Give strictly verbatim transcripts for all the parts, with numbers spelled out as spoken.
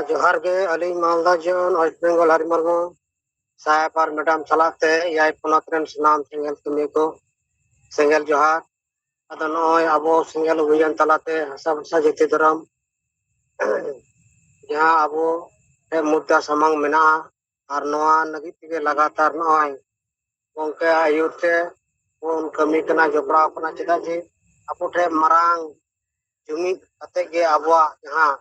ᱡᱚᱦᱟᱨ ᱜᱮ, ᱟᱹᱞᱤᱧ ᱢᱟᱞᱫᱟ ᱡᱚᱱ ᱚᱭᱮᱥᱴ ᱵᱮᱝᱜᱚᱞ ᱦᱟᱨᱤ ᱢᱩᱨᱢᱩ ᱥᱟᱦᱮᱵ ᱟᱨ ᱢᱮᱰᱟᱢ ᱥᱟᱞᱟᱜ ᱛᱮ ᱮᱭᱟᱭ ᱯᱚᱱᱚᱛ ᱨᱮᱱ ᱥᱟᱱᱟᱢ ᱥᱮᱸᱜᱮᱞ ᱠᱟᱹᱢᱤᱭᱟᱹ ᱠᱚ ᱥᱮᱸᱜᱮᱞ ᱡᱚᱦᱟᱨ᱾ ᱟᱫᱚ ᱱᱚᱜᱼᱚᱭ ᱟᱵᱚ ᱥᱮᱸᱜᱮᱞ ᱚᱵᱷᱤᱡᱟᱱ ᱛᱟᱞᱟᱛᱮ ᱦᱟᱥᱟ ᱵᱷᱟᱥᱟ ᱡᱟᱹᱛᱤ ᱫᱷᱚᱨᱚᱢ ᱡᱟᱦᱟᱸ ᱟᱵᱚ ᱴᱷᱮᱱ ᱢᱩᱫᱽᱫᱟ ᱥᱟᱢᱟᱝ ᱢᱮᱱᱟᱜᱼᱟ, ᱟᱨ ᱱᱚᱣᱟ ᱞᱟᱹᱜᱤᱫ ᱛᱮᱜᱮ ᱞᱟᱜᱟᱛᱟᱨ ᱱᱚᱜᱼᱚᱭ ᱜᱚᱢᱠᱮ ᱟᱹᱭᱩᱨ ᱛᱮ ᱵᱚᱱ ᱠᱟᱹᱢᱤ ᱠᱟᱱᱟ, ᱡᱚᱯᱲᱟᱣ ᱠᱟᱱᱟ᱾ ᱪᱮᱫᱟᱜ ᱡᱮ ᱟᱵᱚ ᱴᱷᱮᱱ ᱢᱟᱨᱟᱝ ᱡᱩᱢᱤᱫ ᱠᱟᱛᱮ ᱜᱮ ᱟᱵᱚᱣᱟᱜ ᱡᱟᱦᱟᱸ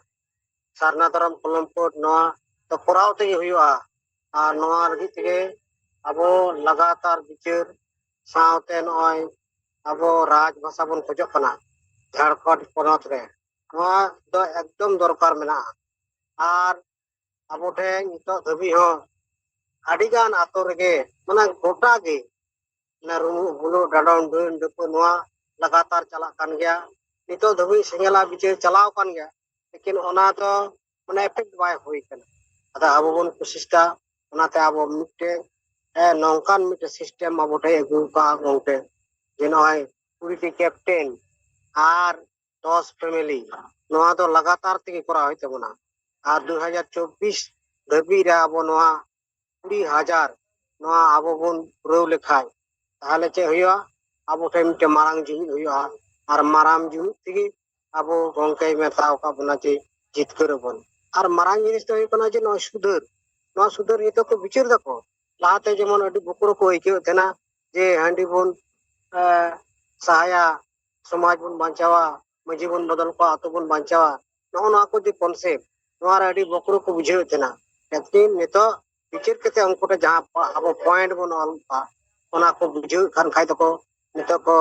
ᱥᱟᱨᱱᱟ ᱫᱷᱚᱨᱚᱢ ᱠᱚᱞᱚᱢ ᱠᱳᱰ ᱱᱚᱣᱟ ᱫᱚ ᱠᱚᱨᱟᱣ ᱛᱮᱜᱮ ᱦᱩᱭᱩᱜᱼᱟ᱾ ᱟᱨ ᱱᱚᱣᱟ ᱞᱟᱹᱜᱤᱫ ᱛᱮᱜᱮ ᱟᱵᱚ ᱞᱟᱜᱟᱛᱟᱨ ᱵᱤᱪᱟᱹᱨ ᱥᱟᱶᱛᱮ ᱱᱚᱜᱼᱚᱭ ᱟᱵᱚ ᱨᱟᱡᱽ ᱵᱷᱟᱥᱟ ᱵᱚᱱ ᱠᱷᱚᱡᱚᱜ ᱠᱟᱱᱟ ᱡᱷᱟᱲᱠᱷᱚᱸᱰ ᱯᱚᱱᱚᱛ ᱨᱮ᱾ ᱱᱚᱣᱟ ᱫᱚ ᱮᱠᱫᱚᱢ ᱫᱚᱨᱠᱟᱨ ᱢᱮᱱᱟᱜᱼᱟ᱾ ᱟᱨ ᱟᱵᱚ ᱴᱷᱮᱱ ᱱᱤᱛᱚᱜ ᱫᱷᱟᱹᱵᱤᱡ ᱦᱚᱸ ᱟᱹᱰᱤᱜᱟᱱ ᱟᱛᱳ ᱨᱮᱜᱮ, ᱢᱟᱱᱮ ᱜᱚᱴᱟ ᱜᱮ, ᱚᱱᱟ ᱨᱩᱢᱩᱜ ᱵᱩᱞᱩᱜ ᱰᱟᱰᱚᱢ ᱰᱟᱹᱱ ᱰᱟᱹᱯᱟᱹ ᱱᱚᱣᱟ ᱞᱟᱜᱟᱛᱟᱨ ᱪᱟᱞᱟᱜ ᱠᱟᱱ ᱜᱮᱭᱟ᱾ ᱱᱤᱛᱚᱜ ᱫᱷᱟᱹᱵᱤᱡ ᱥᱮᱸᱜᱮᱞᱟᱜ ᱵᱤᱪᱟᱹᱨ ᱪᱟᱞᱟᱣ ᱠᱟᱱ ᱜᱮᱭᱟ, ᱞᱮᱠᱤᱱ ᱚᱱᱟ ᱫᱚ ᱢᱟᱱᱮ ᱮᱯᱷᱮᱠᱴ ᱵᱟᱭ ᱦᱩᱭ ᱠᱟᱱᱟ᱾ ᱟᱫᱚ ᱟᱵᱚ ᱵᱚᱱ ᱠᱩᱥᱤᱥ ᱫᱟ, ᱚᱱᱟᱛᱮ ᱟᱵᱚ ᱢᱤᱫᱴᱮᱱ ᱮ, ᱱᱚᱝᱠᱟᱱ ᱢᱤᱫᱴᱮᱱ ᱥᱤᱥᱴᱮᱢ ᱟᱵᱚ ᱴᱷᱮᱱ ᱟᱹᱜᱩ ᱠᱟᱜᱼᱟ ᱜᱚᱢᱠᱮ, ᱡᱮ ᱱᱚᱜᱼᱚᱭ ᱠᱩᱲᱤᱴᱤ ᱠᱮᱯᱴᱮᱱ ᱟᱨ ᱫᱚᱥ ᱯᱷᱮᱢᱮᱞᱤ, ᱱᱚᱣᱟ ᱫᱚ ᱞᱟᱜᱟᱛᱟᱨ ᱛᱮᱜᱮ ᱠᱚᱨᱟᱣ ᱦᱩᱭᱩᱜ ᱛᱟᱵᱚᱱᱟ᱾ ᱟᱨ ᱫᱩ ᱦᱟᱡᱟᱨ ᱪᱚᱵᱵᱤᱥ ᱫᱷᱟᱹᱵᱤᱡ ᱨᱮ ᱟᱵᱚ ᱱᱚᱣᱟ ᱠᱩᱲᱤ ᱦᱟᱡᱟᱨ ᱱᱚᱣᱟ ᱟᱵᱚ ᱵᱚᱱ ᱯᱩᱨᱟᱹᱣ ᱞᱮᱠᱷᱟᱱ, ᱛᱟᱦᱚᱞᱮ ᱪᱮᱫ ᱦᱩᱭᱩᱜᱼᱟ? ᱟᱵᱚ ᱴᱷᱮᱱ ᱢᱤᱫᱴᱮᱱ ᱢᱟᱨᱟᱝ ᱡᱩᱢᱤᱫ ᱦᱩᱭᱩᱜᱼᱟ᱾ ᱟᱨ ᱢᱟᱨᱟᱝ ᱡᱩᱢᱤᱫ ᱛᱮᱜᱮ ᱟᱵᱚ ᱜᱚᱢᱠᱮᱭ ᱢᱮᱛᱟᱣ ᱟᱠᱟᱫ ᱵᱚᱱᱟ ᱡᱮ ᱡᱤᱛᱠᱟᱹᱨ ᱟᱵᱚᱱ᱾ ᱟᱨ ᱢᱟᱨᱟᱝ ᱡᱤᱱᱤᱥ ᱫᱚ ᱦᱩᱭᱩᱜ ᱠᱟᱱᱟ ᱡᱮ ᱱᱚᱜᱼᱚᱭ ᱥᱩᱫᱷᱟᱹᱨ, ᱱᱚᱣᱟ ᱥᱩᱫᱷᱟᱹᱨ ᱱᱤᱛᱚᱜ ᱠᱚ ᱵᱤᱪᱟᱹᱨ ᱫᱟᱠᱚ᱾ ᱞᱟᱦᱟᱛᱮ ᱡᱮᱢᱚᱱ ᱟᱹᱰᱤ ᱵᱚᱠᱨᱚ ᱠᱚ ᱟᱹᱭᱠᱟᱹᱣᱮᱫ ᱛᱟᱦᱮᱱᱟ ᱡᱮ ᱦᱟᱺᱰᱤ ᱵᱚᱱ ᱮ, ᱥᱟᱦᱟᱭᱟ, ᱥᱚᱢᱟᱡᱽ ᱵᱚᱱ ᱵᱟᱧᱪᱟᱣᱟ, ᱢᱟᱺᱡᱷᱤ ᱵᱚᱱ ᱵᱚᱫᱚᱞ ᱠᱚᱣᱟ, ᱟᱛᱳ ᱵᱚᱱ ᱵᱟᱧᱪᱟᱣᱟ, ᱱᱚᱜᱼᱚ ᱱᱚᱣᱟ ᱠᱚ ᱡᱮ ᱠᱚᱱᱥᱮᱯᱴ, ᱱᱚᱣᱟ ᱨᱮ ᱟᱹᱰᱤ ᱵᱚᱠᱨᱚ ᱠᱚ ᱵᱩᱡᱷᱟᱹᱣᱮᱫ ᱛᱟᱦᱮᱱᱟ᱾ ᱞᱮᱠᱤᱱ ᱱᱤᱛᱚᱜ ᱵᱤᱪᱟᱹᱨ ᱠᱟᱛᱮ ᱩᱱᱠᱩ ᱴᱷᱮᱱ ᱡᱟᱦᱟᱸ ᱯᱚ-, ᱟᱵᱚ ᱯᱚᱭᱮᱱᱴ ᱵᱚᱱ ᱚᱞ ᱠᱟᱜᱼᱟ, ᱚᱱᱟ ᱠᱚ ᱵᱩᱡᱷᱟᱹᱣᱮᱫ ᱠᱟᱱ ᱠᱷᱟᱡ ᱫᱚᱠᱚ ᱱᱤᱛᱚᱜ ᱠᱚ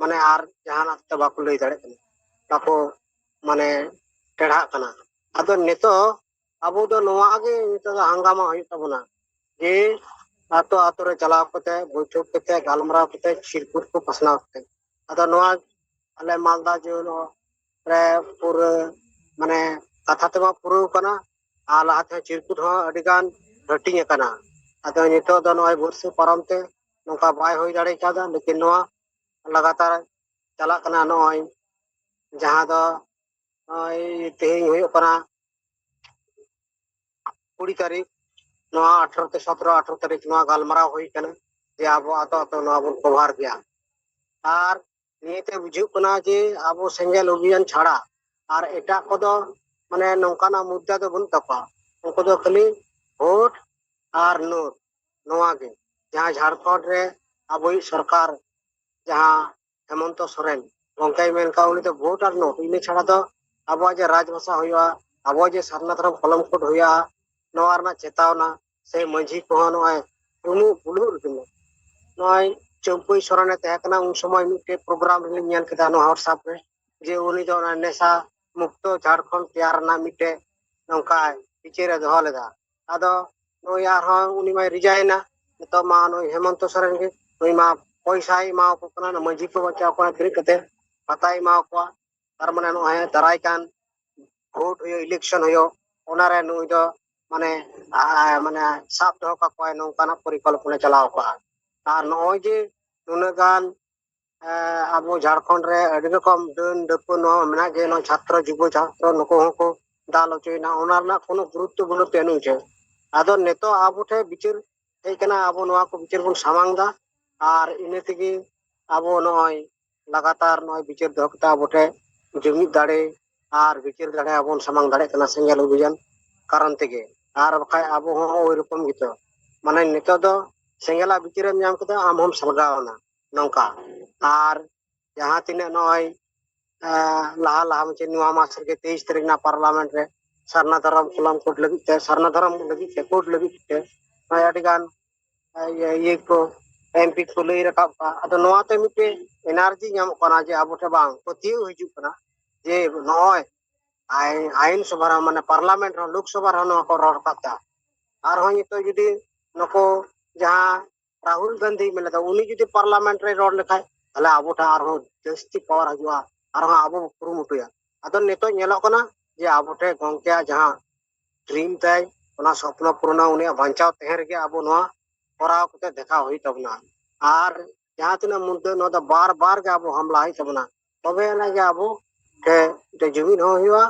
ᱢᱟᱱᱮ ᱟᱨ ᱡᱟᱦᱟᱱᱟᱜ ᱛᱮ ᱵᱟᱠᱚ ᱞᱟᱹᱭ ᱫᱟᱲᱮᱭᱟᱜ ᱠᱟᱱᱟ, ᱵᱟᱠᱚ ᱢᱟᱱᱮ ᱴᱮᱲᱦᱟᱜ ᱠᱟᱱᱟ᱾ ᱟᱫᱚ ᱱᱤᱛᱚᱜ ᱟᱵᱚ ᱫᱚ ᱱᱚᱣᱟ ᱜᱮ ᱱᱤᱛᱚᱜ ᱫᱚ ᱦᱟᱝᱜᱟᱢᱟ ᱦᱩᱭᱩᱜ ᱛᱟᱵᱚᱱᱟ ᱡᱮ ᱟᱛᱳ ᱟᱛᱳ ᱨᱮ ᱪᱟᱞᱟᱣ ᱠᱟᱛᱮ, ᱵᱳᱭᱴᱷᱚᱠ ᱠᱟᱛᱮ, ᱜᱟᱞᱢᱟᱨᱟᱣ ᱠᱟᱛᱮ, ᱪᱤᱨᱠᱩᱴ ᱠᱚ ᱯᱟᱥᱱᱟᱣ ᱠᱟᱛᱮ᱾ ᱟᱫᱚ ᱱᱚᱣᱟ ᱟᱞᱮ ᱢᱟᱞᱫᱟ ᱡᱮᱞᱟ ᱨᱮ ᱯᱩᱨᱟᱹ ᱢᱟᱱᱮ ᱠᱟᱛᱷᱟ ᱛᱮᱢᱟ ᱯᱩᱨᱟᱹᱣ ᱠᱟᱱᱟ, ᱟᱨ ᱞᱟᱦᱟᱛᱮ ᱪᱤᱨᱠᱩᱴ ᱦᱚᱸ ᱟᱹᱰᱤ ᱜᱟᱱ ᱦᱟᱹᱴᱤᱧ ᱟᱠᱟᱱᱟ᱾ ᱟᱫᱚ ᱱᱤᱛᱚᱜ ᱫᱚ ᱱᱚᱜᱼᱚᱭ ᱵᱚᱨᱥᱟ ᱯᱟᱨᱚᱢ ᱛᱮ ᱱᱚᱝᱠᱟ ᱵᱟᱭ ᱦᱩᱭ ᱫᱟᱲᱮ ᱠᱟᱣᱫᱟ, ᱞᱮᱠᱤᱱ ᱱᱚᱣᱟ ᱞᱟᱜᱟᱛᱟᱨ ᱪᱟᱞᱟᱜ ᱠᱟᱱᱟ᱾ ᱱᱚᱜᱼᱚᱭ ᱡᱟᱦᱟᱸ ᱫᱚ ᱱᱚᱜᱼᱚᱭ ᱛᱮᱦᱮᱧ ᱦᱩᱭᱩᱜ ᱠᱟᱱᱟ ᱠᱩᱲᱤ ᱛᱟᱹᱨᱤᱠᱷ, ᱱᱚᱣᱟ ᱟᱴᱷᱨᱚ ᱛᱮ ᱥᱚᱛᱨᱚ ᱟᱴᱷᱨᱚ ᱛᱟᱹᱨᱤᱠᱷ ᱱᱚᱣᱟ ᱜᱟᱞᱢᱟᱨᱟᱣ ᱦᱩᱭ ᱠᱟᱱᱟ ᱡᱮ ᱟᱵᱚ ᱟᱛᱳ ᱟᱛᱳ ᱱᱚᱣᱟ ᱵᱚᱱ ᱠᱚᱵᱷᱟᱨ ᱜᱮᱭᱟ᱾ ᱟᱨ ᱱᱤᱭᱟᱹᱛᱮ ᱵᱩᱡᱷᱟᱹᱜ ᱠᱟᱱᱟ ᱡᱮ ᱟᱵᱚ ᱥᱮᱸᱜᱮᱞ ᱚᱵᱷᱤᱭᱟᱱ ᱪᱷᱟᱲᱟ ᱟᱨ ᱮᱴᱟᱜ ᱠᱚᱫᱚ ᱢᱟᱱᱮ ᱱᱚᱝᱠᱟᱱᱟᱜ ᱢᱩᱫᱽᱫᱟ ᱫᱚ ᱵᱟᱹᱱᱩᱜ ᱛᱟᱠᱚᱣᱟ᱾ ᱩᱱᱠᱩ ᱫᱚ ᱠᱷᱟᱹᱞᱤ ᱵᱷᱳᱴ ᱟᱨ ᱱᱳᱴ, ᱱᱚᱣᱟ ᱜᱮ᱾ ᱡᱟᱦᱟᱸ ᱡᱷᱟᱲᱠᱷᱚᱸᱰ ᱨᱮ ᱟᱵᱚᱭᱤᱡ ᱥᱚᱨᱠᱟᱨ ᱡᱟᱦᱟᱸ ᱦᱮᱢᱚᱱᱛᱚ ᱥᱚᱨᱮᱱ ᱜᱚᱝᱠᱮᱭ ᱢᱮᱱ ᱠᱟᱜ, ᱩᱱᱤ ᱫᱚ ᱵᱷᱳᱴ ᱟᱨ ᱱᱳᱴ, ᱤᱱᱟᱹ ᱪᱷᱟᱲᱟ ᱫᱚ ᱟᱵᱚᱣᱟᱜ ᱡᱮ ᱨᱟᱡᱽ ᱵᱷᱟᱥᱟ ᱦᱩᱭᱩᱜᱼᱟ, ᱟᱵᱚᱣᱟᱜ ᱡᱮ ᱥᱟᱨᱱᱟ ᱫᱷᱚᱨᱚᱢ ᱠᱚᱞᱚᱢ ᱠᱳᱰ ᱦᱩᱭᱩᱜᱼᱟ, ᱱᱚᱣᱟ ᱨᱮᱱᱟᱜ ᱪᱮᱛᱟᱣᱱᱟ ᱥᱮ ᱢᱟᱹᱡᱷᱤ ᱠᱚᱦᱚᱸ ᱱᱚᱜᱼᱚᱭ ᱩᱢᱩᱜ ᱵᱩᱞᱩᱜ ᱨᱮᱠᱤᱱ ᱪᱟᱹᱢᱯᱟᱹᱭ ᱥᱚᱨᱮᱱᱮ ᱛᱟᱦᱮᱸ ᱠᱟᱱᱟ᱾ ᱩᱱ ᱥᱚᱢᱚᱭ ᱢᱤᱫᱴᱮᱡ ᱯᱨᱳᱜᱨᱟᱢ ᱨᱮᱞᱤᱧ ᱧᱮᱞ ᱠᱮᱫᱟ ᱱᱚᱣᱟ WhatsApp ᱨᱮ, ᱡᱮ ᱩᱱᱤ ᱫᱚ ᱚᱱᱟ ᱱᱮᱥᱟ ᱢᱩᱠᱛᱚ ᱡᱷᱟᱲᱠᱷᱚᱸᱰ ᱛᱮᱭᱟᱨ ᱨᱮᱱᱟᱜ ᱢᱤᱫᱴᱮᱡ ᱱᱚᱝᱠᱟ ᱵᱤᱪᱟᱹᱨ ᱮ ᱫᱚᱦᱚ ᱞᱮᱫᱟ᱾ ᱟᱫᱚ ᱱᱩᱭ ᱟᱨᱦᱚᱸ ᱩᱱᱤ ᱢᱟᱭ ᱨᱤᱡᱟᱭᱮᱱᱟ᱾ ᱱᱤᱛᱚᱜ ᱢᱟ ᱱᱩᱭ ᱦᱮᱢᱚᱱᱛᱚ ᱥᱚᱨᱮᱱ ᱜᱮ, ᱱᱩᱭ ᱢᱟ ᱯᱚᱭᱥᱟᱭ ᱮᱢᱟ ᱠᱚ ᱠᱟᱱᱟ, ᱢᱟᱹᱡᱷᱤ ᱠᱚ ᱵᱟᱪᱷᱟᱣ ᱠᱚ ᱠᱟᱱᱟ, ᱠᱤᱨᱤᱧ ᱠᱟᱛᱮ ᱵᱷᱟᱛᱟᱭ ᱮᱢᱟ ᱠᱚᱣᱟ᱾ ᱛᱟᱨ ᱢᱟᱱᱮ ᱱᱚᱜᱼᱚᱭ ᱫᱟᱨᱟᱭ ᱠᱟᱱ ᱵᱷᱳᱴ ᱦᱩᱭᱩᱜ, ᱤᱞᱮᱠᱥᱚᱱ ᱦᱩᱭᱩᱜ, ᱚᱱᱟᱨᱮ ᱱᱩᱭ ᱫᱚ ᱢᱟᱱᱮ ᱟ-, ᱢᱟᱱᱮ ᱥᱟᱵ ᱫᱚᱦᱚ ᱠᱟᱠᱚᱣᱟᱭ, ᱱᱚᱝᱠᱟᱱᱟᱜ ᱯᱚᱨᱤᱠᱚᱞᱯᱚᱱᱟ ᱪᱟᱞᱟᱣ ᱠᱚᱜᱼᱟ᱾ ᱟᱨ ᱱᱚᱜᱼᱚᱭ ᱡᱮ ᱱᱩᱱᱟᱹᱜ ᱜᱟᱱ ᱮ, ᱟᱵᱚ ᱡᱷᱟᱲᱠᱷᱚᱸᱰ ᱨᱮ ᱟᱹᱰᱤ ᱨᱚᱠᱚᱢ ᱰᱟᱹᱱ ᱰᱟᱹᱯᱟᱹᱱ ᱱᱚᱣᱟ ᱢᱮᱱᱟᱜ ᱜᱮ, ᱱᱚᱣᱟ ᱪᱷᱟᱛᱨᱚ ᱡᱩᱵᱚ ᱪᱷᱟᱛᱨᱚ ᱱᱩᱠᱩ ᱦᱚᱸᱠᱚ ᱫᱟᱞ ᱦᱚᱪᱚᱭᱮᱱᱟ, ᱚᱱᱟ ᱨᱮᱱᱟᱜ ᱠᱳᱱᱳ ᱜᱩᱨᱩᱛᱛᱚ ᱵᱟᱹᱱᱩᱜ ᱛᱮ ᱱᱩᱭ ᱴᱷᱮᱱ᱾ ᱟᱫᱚ ᱱᱤᱛᱚᱜ ᱟᱵᱚ ᱴᱷᱮᱱ ᱵᱤᱪᱟᱹᱨ ᱦᱮᱡ ᱠᱟᱱᱟ, ᱟᱵᱚ ᱱᱚᱣᱟ ᱠᱚ ᱵᱤᱪᱟᱹᱨ ᱵᱚᱱ ᱥᱟᱢᱟᱝ ᱫᱟ᱾ ᱟᱨ ᱤᱱᱟᱹ ᱛᱮᱜᱮ ᱟᱵᱚ ᱱᱚᱜᱼᱚᱭ ᱞᱟᱜᱟᱛᱟᱨ ᱱᱚᱜᱼᱚᱭ ᱵᱤᱪᱟᱹᱨ ᱫᱚᱦᱚ ᱠᱟᱛᱮ ᱟᱵᱚ ᱴᱷᱮᱱ ᱡᱩᱢᱤᱫ ᱫᱟᱲᱮ ᱟᱨ ᱵᱤᱪᱟᱹᱨ ᱫᱟᱲᱮ ᱟᱵᱚᱱ ᱥᱟᱢᱟᱝ ᱫᱟᱲᱮᱭᱟᱜ ᱠᱟᱱᱟ ᱥᱮᱸᱜᱮᱞ ᱚᱵᱷᱤᱡᱟᱱ ᱠᱟᱨᱚᱱ ᱛᱮᱜᱮ᱾ ᱟᱨ ᱵᱟᱠᱷᱟᱡ ᱟᱵᱚ ᱦᱚᱸ ᱳᱭ ᱨᱚᱠᱚᱢ ᱜᱮᱛᱚ, ᱢᱟᱱᱮ ᱱᱤᱛᱚᱜ ᱫᱚ ᱥᱮᱸᱜᱮᱞᱟᱜ ᱵᱤᱪᱟᱹᱨᱮᱢ ᱧᱟᱢ ᱠᱮᱫᱟ, ᱟᱢ ᱦᱚᱸᱢ ᱥᱟᱞᱜᱟᱣ ᱮᱱᱟ ᱱᱚᱝᱠᱟ᱾ ᱟᱨ ᱡᱟᱦᱟᱸ ᱛᱤᱱᱟᱹᱜ ᱱᱚᱜᱼᱚᱭ, ᱮ, ᱞᱟᱦᱟ ᱞᱟᱦᱟ ᱢᱩᱪᱟᱹᱫ ᱱᱚᱣᱟ ᱢᱟᱥ ᱨᱮᱜᱮ ᱛᱮᱭᱤᱥ ᱛᱟᱹᱨᱤᱠᱷ ᱨᱮᱱᱟᱜ ᱯᱟᱨᱞᱟᱢᱮᱱᱴ ᱨᱮ ᱥᱟᱨᱱᱟ ᱫᱷᱚᱨᱚᱢ ᱠᱚᱞᱚᱢ ᱠᱳᱰ ᱞᱟᱹᱜᱤᱫ ᱛᱮ, ᱥᱟᱨᱱᱟ ᱫᱷᱚᱨᱚᱢ ᱞᱟᱹᱜᱤᱫ ᱛᱮ, ᱠᱳᱰ ᱞᱟᱹᱜᱤᱫ ᱛᱮ ᱱᱚᱜᱼᱚᱭ ᱟᱹᱰᱤ ᱜᱟᱱ, ᱮ, ᱤᱭᱟᱹ, ᱤᱭᱟᱹ ᱠᱚ, ᱮᱢᱯᱤ ᱠᱚ ᱞᱟᱹᱭ ᱨᱟᱠᱟᱵ ᱠᱟᱜᱼᱟ᱾ ᱟᱫᱚ ᱱᱚᱣᱟ ᱛᱮ ᱢᱤᱫᱴᱮᱡ ᱮᱱᱟᱨᱡᱤ ᱧᱟᱢᱚᱜ ᱠᱟᱱᱟ ᱡᱮ ᱟᱵᱚ ᱴᱷᱮᱱ ᱵᱟᱝ ᱯᱟᱹᱛᱭᱟᱹᱣ ᱦᱤᱡᱩᱜ ᱠᱟᱱᱟ ᱡᱮ ᱱᱚᱜᱼᱚᱭ ᱟᱭ-, ᱟᱭᱤᱱ ᱥᱚᱵᱷᱟ ᱨᱮᱦᱚᱸ, ᱢᱟᱱᱮ ᱯᱟᱨᱞᱟᱢᱮᱱᱴ ᱨᱮᱦᱚᱸ, ᱞᱳᱠᱥᱚᱵᱷᱟ ᱨᱮᱦᱚᱸ ᱱᱚᱣᱟ ᱠᱚ ᱨᱚᱲ ᱠᱟᱫ ᱛᱟᱦᱮᱸᱫ᱾ ᱟᱨᱦᱚᱸ ᱱᱤᱛᱚᱜ ᱡᱩᱫᱤ ᱱᱩᱠᱩ ᱡᱟᱦᱟᱸ ᱨᱟᱦᱩᱞ ᱜᱟᱱᱫᱷᱤ ᱢᱮᱱ ᱞᱮᱫᱟ, ᱩᱱᱤ ᱡᱩᱫᱤ ᱯᱟᱨᱞᱟᱢᱮᱱᱴ ᱨᱮ ᱨᱚᱲ ᱞᱮᱠᱷᱟᱡ, ᱛᱟᱦᱞᱮ ᱟᱵᱚ ᱴᱷᱮᱱ ᱟᱨᱦᱚᱸ ᱡᱟᱹᱥᱛᱤ ᱯᱟᱣᱟᱨ ᱦᱤᱡᱩᱜᱼᱟ, ᱟᱨᱦᱚᱸ ᱟᱵᱚ ᱵᱚ ᱠᱩᱨᱩᱢᱩᱴᱩᱭᱟ᱾ ᱟᱫᱚ ᱱᱤᱛᱚᱜ ᱧᱮᱞᱚᱜ ᱠᱟᱱᱟ ᱡᱮ ᱟᱵᱚ ᱴᱷᱮᱱ ᱜᱚᱝᱠᱮᱭᱟᱜ ᱡᱟᱦᱟᱸ ᱰᱨᱤᱢ ᱛᱟᱭ, ᱚᱱᱟ ᱥᱚᱯᱱᱚ ᱯᱩᱨᱚᱱᱟ, ᱩᱱᱤᱭᱟᱜ ᱵᱟᱧᱪᱟᱣ ᱛᱟᱦᱮᱸ ᱨᱮᱜᱮ ᱟᱵᱚ ᱱᱚᱣᱟ ᱠᱚᱨᱟᱣ ᱠᱟᱛᱮ ᱫᱮᱠᱷᱟᱣ ᱦᱩᱭᱩᱜ ᱛᱟᱵᱚᱱᱟ᱾ ᱟᱨ ᱡᱟᱦᱟᱸ ᱛᱤᱱᱟᱹᱜ ᱢᱩᱫᱽᱫᱟᱹ, ᱱᱚᱣᱟ ᱫᱚ ᱵᱟᱨ ᱵᱟᱨ ᱜᱮ ᱟᱵᱚ ᱦᱟᱢᱞᱟ ᱦᱩᱭᱩᱜ ᱛᱟᱵᱚᱱᱟ, ᱛᱚᱵᱮ ᱟᱱᱟᱜ ᱜᱮ ᱟᱵᱚ ᱴᱷᱮᱱ ᱢᱤᱫᱴᱮᱱ ᱡᱩᱢᱤᱫ ᱦᱚᱸ ᱦᱩᱭᱩᱜᱼᱟ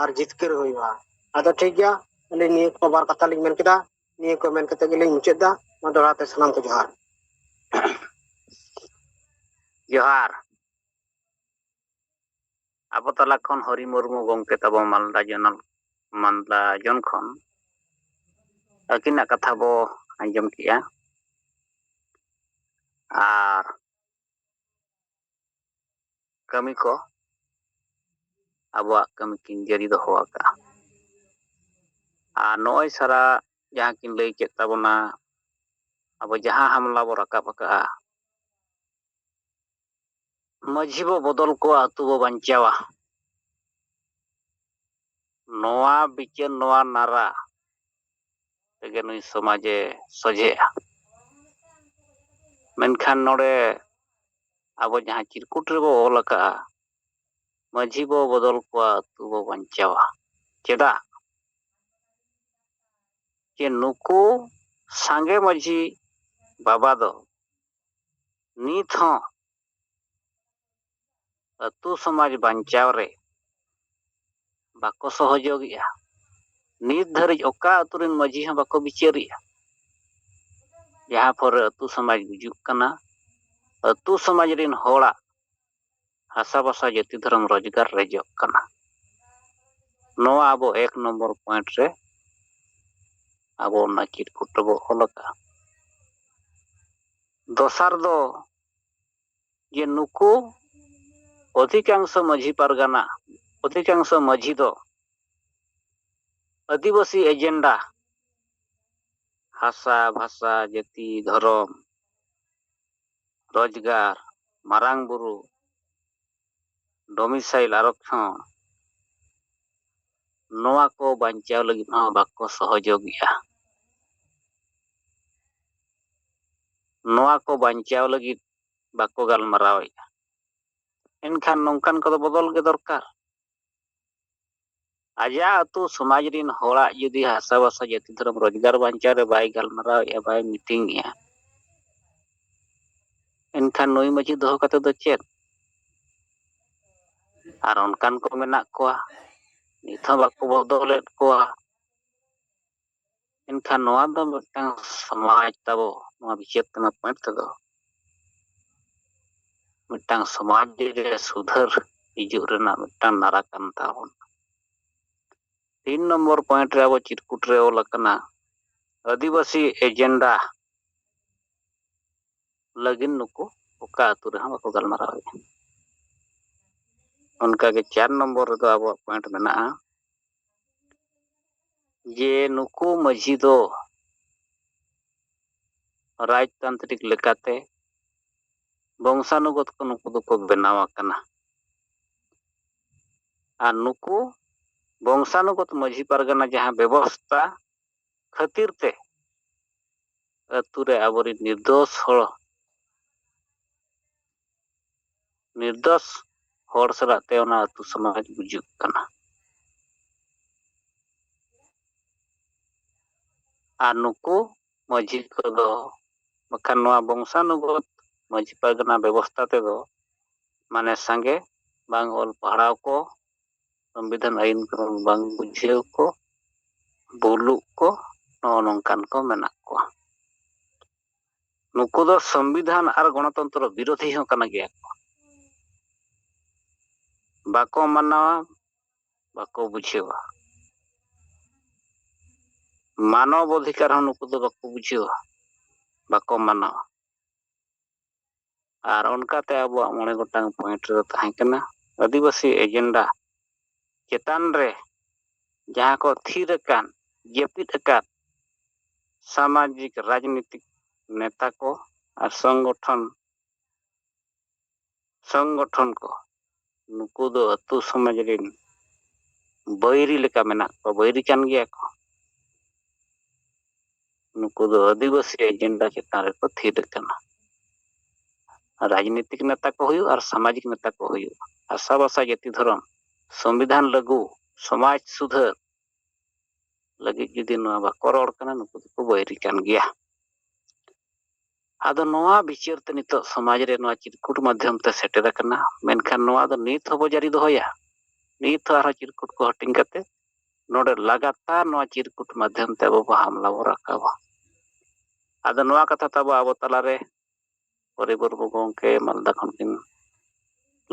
ᱟᱨ ᱡᱤᱛᱠᱟᱹᱨ ᱦᱚᱸ ᱦᱩᱭᱩᱜᱼᱟ᱾ ᱟᱫᱚ ᱴᱷᱤᱠ ᱜᱮᱭᱟ, ᱟᱹᱞᱤᱧ ᱱᱤᱭᱟᱹ ᱠᱚ ᱵᱟᱨ ᱠᱟᱛᱷᱟ ᱞᱤᱧ ᱢᱮᱱ ᱠᱮᱫᱟ᱾ ᱱᱤᱭᱟᱹ ᱠᱚ ᱢᱮᱱ ᱠᱟᱛᱮ ᱜᱮᱞᱤᱧ ᱢᱩᱪᱟᱹᱫ ᱮᱫᱟ᱾ ᱢᱟ ᱫᱚᱦᱲᱟ ᱛᱮ ᱥᱟᱱᱟᱢ ᱠᱚ ᱡᱚᱦᱟᱨ᱾ ᱡᱚᱦᱟᱨ᱾ ᱟᱵᱚ ᱛᱟᱞᱟ ᱠᱷᱚᱱ ᱦᱚᱨᱤ ᱢᱩᱨᱢᱩ ᱜᱚᱢᱠᱮ ᱛᱟᱵᱚ ᱢᱟᱞᱫᱟ ᱡᱚᱱᱚᱞ, ᱢᱟᱞᱫᱟ ᱡᱚᱱ ᱠᱷᱚᱱ ᱟᱹᱠᱤᱱᱟᱜ ᱠᱟᱛᱷᱟ ᱵᱚ ᱟᱸᱡᱚᱢ ᱠᱮᱜᱼᱟ᱾ ᱟᱨ ᱠᱟᱹᱢᱤ ᱠᱚ ᱟᱵᱚᱣᱟᱜ ᱠᱟᱹᱢᱤ ᱠᱤᱱ ᱡᱟᱹᱨᱤ ᱫᱚᱦᱚ ᱟᱠᱟᱫᱼᱟ᱾ ᱟᱨ ᱱᱚᱜᱼᱚᱭ ᱥᱟᱨᱟ ᱡᱟᱦᱟᱸ ᱠᱤᱱ ᱞᱟᱹᱭ ᱠᱮᱫ ᱛᱟᱵᱚᱱᱟ, ᱟᱵᱚ ᱡᱟᱦᱟᱸ ᱦᱟᱢᱞᱟ ᱵᱚ ᱨᱟᱠᱟᱵ ᱟᱠᱟᱫᱼᱟ, ᱢᱟᱹᱡᱷᱤ ᱵᱚ ᱵᱚᱫᱚᱞ ᱠᱚᱣᱟ, ᱟᱹᱛᱩ ᱵᱚ ᱵᱟᱧᱪᱟᱣᱟ᱾ ᱱᱚᱣᱟ ᱵᱤᱪᱟᱹᱨ, ᱱᱚᱣᱟ ᱱᱟᱨᱟ ᱛᱮᱜᱮ ᱱᱩᱭ ᱥᱚᱢᱟᱡᱮ ᱥᱚᱡᱷᱮᱜᱼᱟ᱾ ᱢᱮᱱᱠᱷᱟᱱ ᱱᱚᱰᱮ ᱟᱵᱚ ᱡᱟᱦᱟᱸ ᱪᱤᱨᱠᱩᱴ ᱨᱮᱵᱚ ᱚᱞ ᱟᱠᱟᱫᱼᱟ, ᱢᱟᱹᱡᱷᱤ ᱵᱚ ᱵᱚᱫᱚᱞ ᱠᱚᱣᱟ, ᱟᱹᱛᱩ ᱵᱚ ᱵᱟᱧᱪᱟᱣᱟ᱾ ᱪᱮᱫᱟᱜ? ᱡᱮ ᱱᱩᱠᱩ ᱥᱟᱸᱜᱮ ᱢᱟᱹᱡᱷᱤ ᱵᱟᱵᱟ ᱫᱚ ᱱᱤᱛ ᱦᱚᱸ ᱟᱹᱛᱩ ᱥᱚᱢᱟᱡᱽ ᱵᱟᱧᱪᱟᱣ ᱨᱮ ᱵᱟᱠᱚ ᱥᱚᱦᱚᱡᱳᱜᱤᱜᱼᱟ᱾ ᱱᱤᱛ ᱫᱷᱟᱹᱨᱤᱡ ᱚᱠᱟ ᱟᱹᱛᱩ ᱨᱮᱱ ᱢᱟᱹᱡᱷᱤ ᱦᱚᱸ ᱵᱟᱠᱚ ᱵᱤᱪᱟᱹᱨᱮᱜᱼᱟ, ᱡᱟᱦᱟᱸ ᱯᱷᱚᱞ ᱨᱮ ᱟᱹᱛᱩ ᱥᱚᱢᱟᱡᱽ ᱜᱩᱡᱩᱜ ᱠᱟᱱᱟ, ᱟᱹᱛᱩ ᱥᱚᱢᱟᱡᱽ ᱨᱮᱱ ᱦᱚᱲᱟᱜ ᱦᱟᱥᱟ ᱵᱷᱟᱥᱟ ᱡᱟᱹᱛᱤ ᱫᱷᱚᱨᱚᱢ ᱨᱳᱡᱽᱜᱟᱨ ᱨᱮᱡᱚᱜ ᱠᱟᱱᱟ᱾ ᱱᱚᱣᱟ ᱟᱵᱚ ᱮᱠ ᱱᱚᱢᱵᱚᱨ ᱯᱚᱭᱮᱱᱴ ᱨᱮ ᱟᱵᱚ ᱚᱱᱟ ᱪᱤᱨᱠᱩᱴ ᱨᱮᱵᱚ ᱚᱞ ᱟᱠᱟᱫᱼᱟ᱾ ᱫᱚᱥᱟᱨ ᱫᱚ ᱡᱮ ᱱᱩᱠᱩ ᱚᱫᱷᱤᱠᱟᱝᱥᱚ ᱢᱟᱹᱡᱷᱤ ᱯᱟᱨᱜᱟᱱᱟ, ᱚᱫᱷᱤᱠᱟᱝᱥᱚ ᱢᱟᱹᱡᱷᱤ ᱫᱚ ᱟᱹᱫᱤᱵᱟᱹᱥᱤ ᱮᱡᱮᱱᱰᱟ, ᱦᱟᱥᱟ, ᱵᱷᱟᱥᱟ, ᱡᱟᱹᱛᱤ, ᱫᱷᱚᱨᱚᱢ, ᱨᱳᱡᱽᱜᱟᱨ, ᱢᱟᱨᱟᱝ ᱵᱩᱨᱩ, ᱰᱚᱢᱤᱥᱟᱭᱤᱞ ᱟᱨᱚᱠᱠᱷᱚᱱ, ᱱᱚᱣᱟ ᱠᱚ ᱵᱟᱧᱪᱟᱣ ᱞᱟᱹᱜᱤᱫ ᱦᱚᱸ ᱵᱟᱠᱚ ᱥᱚᱦᱚᱡᱳᱜᱤᱜᱼᱟ᱾ ᱱᱚᱣᱟ ᱠᱚ ᱵᱟᱧᱪᱟᱣ ᱞᱟᱹᱜᱤᱫ ᱵᱟᱠᱚ ᱜᱟᱞᱢᱟᱨᱟᱣᱮᱫᱼᱟ᱾ ᱮᱱᱠᱷᱟᱱ ᱱᱚᱝᱠᱟᱱ ᱠᱚᱫᱚ ᱵᱚᱫᱚᱞ ᱜᱮ ᱫᱚᱨᱠᱟᱨ᱾ ᱟᱡᱟᱜ ᱟᱹᱛᱩ ᱥᱚᱢᱟᱡᱽ ᱨᱤᱱ ᱦᱚᱲᱟᱜ ᱡᱩᱫᱤ ᱦᱟᱥᱟ ᱵᱷᱟᱥᱟ ᱡᱟᱹᱛᱤ ᱫᱷᱚᱨᱚᱢ ᱨᱳᱡᱽᱜᱟᱨ ᱵᱟᱧᱪᱟᱣ ᱨᱮ ᱵᱟᱭ ᱜᱟᱞᱢᱟᱨᱟᱣᱮᱫᱼᱟ, ᱵᱟᱭ ᱢᱤᱴᱤᱝ ᱮᱫᱼᱟ, ᱮᱱᱠᱷᱟᱱ ᱱᱩᱭ ᱢᱟᱹᱡᱷᱤ ᱫᱚᱦᱚ ᱠᱟᱛᱮ ᱫᱚ ᱪᱮᱫ? ᱟᱨ ᱚᱱᱠᱟᱱ ᱠᱚ ᱢᱮᱱᱟᱜ ᱠᱚᱣᱟ, ᱱᱤᱛ ᱦᱚᱸ ᱵᱟᱠᱚ ᱵᱚᱫᱚᱞᱮᱫ ᱠᱚᱣᱟ᱾ ᱮᱱᱠᱷᱟᱱ ᱱᱚᱣᱟ ᱫᱚ ᱢᱤᱫᱴᱟᱝ ᱥᱚᱢᱟᱡᱽ ᱛᱟᱵᱚ, ᱱᱚᱣᱟ ᱵᱤᱪᱟᱹᱨ ᱛᱮᱱᱟᱜ ᱯᱚᱭᱮᱱᱴ ᱛᱮᱫᱚ ᱢᱤᱫᱴᱟᱝ ᱥᱚᱢᱟᱡᱽ ᱨᱮ ᱥᱩᱫᱷᱟᱹᱨ ᱦᱤᱡᱩᱜ ᱨᱮᱱᱟᱜ ᱢᱤᱫᱴᱟᱝ ᱱᱟᱨᱟ ᱠᱟᱱ ᱛᱟᱵᱚᱱᱟ᱾ ᱛᱤᱱ ᱱᱚᱢᱵᱚᱨ ᱯᱚᱭᱮᱱᱴ ᱨᱮ ᱟᱵᱚ ᱪᱤᱨᱠᱩᱴ ᱨᱮ ᱚᱞ ᱟᱠᱟᱱᱟ, ᱟᱹᱫᱤᱵᱟᱹᱥᱤ ᱮᱡᱮᱱᱰᱟ ᱞᱟᱹᱜᱤᱫ ᱱᱩᱠᱩ ᱚᱠᱟ ᱟᱹᱛᱩ ᱨᱮᱦᱚᱸ ᱵᱟᱠᱚ ᱜᱟᱞᱢᱟᱨᱟᱣᱮᱫᱼᱟ᱾ ᱚᱱᱠᱟᱜᱮ ᱪᱟᱨ ᱱᱚᱢᱵᱚᱨ ᱨᱮᱫᱚ ᱟᱵᱚᱣᱟᱜ ᱯᱚᱭᱮᱱᱴ ᱢᱮᱱᱟᱜᱼᱟ ᱡᱮ ᱱᱩᱠᱩ ᱢᱟᱹᱡᱷᱤ ᱫᱚ ᱨᱟᱡᱽᱛᱟᱱᱛᱨᱤᱠ ᱞᱮᱠᱟᱛᱮ ᱵᱚᱝᱥᱟᱱᱩᱜᱚᱛ ᱠᱚ ᱱᱩᱠᱩ ᱫᱚᱠᱚ ᱵᱮᱱᱟᱣ ᱟᱠᱟᱱᱟ᱾ ᱟᱨ ᱱᱩᱠᱩ ᱵᱚᱝᱥᱟᱱᱩᱜᱚᱛ ᱢᱟᱹᱡᱷᱤ ᱯᱟᱨᱜᱟᱱᱟ ᱡᱟᱦᱟᱸ ᱵᱮᱵᱚᱥᱛᱟ ᱠᱷᱟᱹᱛᱤᱨ ᱛᱮ ᱟᱹᱛᱩ ᱨᱮ ᱟᱵᱚᱨᱮᱱ ᱱᱤᱨᱫᱳᱥ ᱦᱚᱲ, ᱱᱤᱨᱫᱳᱥ ᱦᱚᱲ ᱥᱟᱞᱟᱜ ᱛᱮ ᱚᱱᱟ ᱟᱹᱛᱩ ᱥᱚᱢᱟᱡᱽ ᱜᱩᱡᱩᱜ ᱠᱟᱱᱟ᱾ ᱟᱨ ᱱᱩᱠᱩ ᱢᱟᱹᱡᱷᱤ ᱠᱚᱫᱚ, ᱵᱟᱠᱷᱟᱱ ᱱᱚᱣᱟ ᱵᱚᱝᱥᱟᱱᱩᱜᱚᱛ ᱢᱟᱹᱡᱷᱤ ᱯᱟᱨᱜᱟᱱᱟ ᱵᱮᱵᱚᱥᱛᱟ ᱛᱮᱫᱚ, ᱢᱟᱱᱮ ᱥᱟᱸᱜᱮ ᱵᱟᱝ ᱚᱞ ᱯᱟᱲᱦᱟᱣ ᱠᱚ, ᱥᱚᱝᱵᱤᱫᱷᱟᱱ ᱟᱹᱭᱤᱱ ᱠᱚ ᱵᱟᱝ ᱵᱩᱡᱷᱟᱹᱣ ᱠᱚ, ᱵᱩᱞᱩᱜ ᱠᱚ, ᱱᱚᱜᱼᱚ ᱱᱚᱝᱠᱟᱱ ᱠᱚ ᱢᱮᱱᱟᱜ ᱠᱚᱣᱟ᱾ ᱱᱩᱠᱩ ᱫᱚ ᱥᱚᱝᱵᱤᱫᱷᱟᱱ ᱟᱨ ᱜᱚᱱᱚᱛᱚᱱᱛᱨᱚ ᱵᱤᱨᱳᱫᱷᱤ ᱦᱚᱸ ᱠᱟᱱᱟ ᱜᱮᱭᱟ ᱠᱚ᱾ ᱵᱟᱠᱚ ᱢᱟᱱᱟᱣᱟ, ᱵᱟᱠᱚ ᱵᱩᱡᱷᱟᱹᱣᱟ᱾ ᱢᱟᱱᱚᱵ ᱚᱫᱷᱤᱠᱟᱨ ᱦᱚᱸ ᱱᱩᱠᱩ ᱫᱚ ᱵᱟᱠᱚ ᱵᱩᱡᱷᱟᱹᱣᱟ, ᱵᱟᱠᱚ ᱢᱟᱱᱟᱣᱟ᱾ ᱟᱨ ᱚᱱᱠᱟᱛᱮ ᱟᱵᱚᱣᱟᱜ ᱢᱚᱬᱮ ᱜᱚᱴᱟᱝ ᱯᱚᱭᱮᱱᱴ ᱨᱮᱫᱚ ᱛᱟᱦᱮᱸ ᱠᱟᱱᱟ ᱟᱹᱫᱤᱵᱟᱹᱥᱤ ᱮᱡᱮᱱᱰᱟ ᱪᱮᱛᱟᱱ ᱨᱮ ᱡᱟᱦᱟᱸ ᱠᱚ ᱛᱷᱤᱨ ᱟᱠᱟᱱ, ᱡᱟᱹᱯᱤᱫ ᱟᱠᱟᱫ ᱥᱟᱢᱟᱡᱤᱠ ᱨᱟᱡᱽᱱᱤᱛᱤᱠ ᱱᱮᱛᱟ ᱠᱚ ᱟᱨ ᱥᱚᱝᱜᱚᱴᱷᱚᱱ, ᱥᱚᱝᱜᱚᱴᱷᱚᱱ ᱠᱚ, ᱱᱩᱠᱩ ᱫᱚ ᱟᱹᱛᱩ ᱥᱚᱢᱟᱡᱽ ᱨᱮᱱ ᱵᱟᱹᱭᱨᱤ ᱞᱮᱠᱟ ᱢᱮᱱᱟᱜ ᱠᱚᱣᱟ, ᱵᱟᱹᱭᱨᱤ ᱠᱟᱱ ᱜᱮᱭᱟ ᱠᱚ᱾ ᱱᱩᱠᱩ ᱫᱚ ᱟᱹᱫᱤᱵᱟᱹᱥᱤ ᱮᱡᱮᱱᱰᱟ ᱪᱮᱛᱟᱱ ᱨᱮᱠᱚ ᱛᱷᱤᱨ ᱟᱠᱟᱱᱟ᱾ ᱨᱟᱡᱽᱱᱤᱛᱤᱠ ᱱᱮᱛᱟ ᱠᱚ ᱦᱩᱭᱩᱜ ᱟᱨ ᱥᱟᱢᱟᱡᱤᱠ ᱱᱮᱛᱟ ᱠᱚ ᱦᱩᱭᱩᱜ, ᱦᱟᱥᱟ ᱵᱷᱟᱥᱟ ᱡᱟᱹᱛᱤ ᱫᱷᱚᱨᱚᱢ ᱥᱚᱝᱵᱤᱫᱷᱟᱱ ᱞᱟᱹᱜᱩ, ᱥᱚᱢᱟᱡᱽ ᱥᱩᱫᱷᱟᱹᱨ ᱞᱟᱹᱜᱤᱫ ᱡᱩᱫᱤ ᱱᱚᱣᱟ ᱵᱟᱠᱚ ᱨᱚᱲ ᱠᱟᱱᱟ, ᱱᱩᱠᱩ ᱫᱚᱠᱚ ᱵᱟᱹᱭᱨᱤ ᱠᱟᱱ ᱜᱮᱭᱟ᱾ ᱟᱫᱚ ᱱᱚᱣᱟ ᱵᱤᱪᱟᱹᱨ ᱛᱮ ᱱᱤᱛᱚᱜ ᱥᱚᱢᱟᱡᱽ ᱨᱮ ᱱᱚᱣᱟ ᱪᱤᱨᱠᱩᱴ ᱢᱟᱫᱽᱫᱷᱚᱢ ᱛᱮ ᱥᱮᱴᱮᱨ ᱟᱠᱟᱱᱟ, ᱢᱮᱱᱠᱷᱟᱱ ᱱᱚᱣᱟ ᱫᱚ ᱱᱤᱛ ᱦᱚᱸᱵᱚ ᱡᱟᱹᱨᱤ ᱫᱚᱦᱚᱭᱟ᱾ ᱱᱤᱛ ᱦᱚᱸ ᱟᱨᱦᱚᱸ ᱪᱤᱨᱠᱩᱴ ᱠᱚ ᱦᱟᱹᱴᱤᱧ ᱠᱟᱛᱮ ᱱᱚᱰᱮ ᱞᱟᱜᱟᱛᱟᱨ ᱱᱚᱣᱟ ᱪᱤᱨᱠᱩᱴ ᱢᱟᱫᱽᱫᱷᱚᱢ ᱛᱮ ᱟᱵᱚ ᱵᱚ ᱦᱟᱢᱞᱟ ᱵᱚ ᱨᱟᱠᱟᱵᱟ᱾ ᱟᱫᱚ ᱱᱚᱣᱟ ᱠᱟᱛᱷᱟ ᱛᱟᱵᱚ ᱟᱵᱚ ᱛᱟᱞᱟᱨᱮ ᱯᱚᱨᱤᱵᱚᱨ ᱵᱟᱹᱵᱩ ᱜᱚᱢᱠᱮ ᱢᱟᱞᱫᱟ ᱠᱷᱚᱱ ᱠᱤᱱ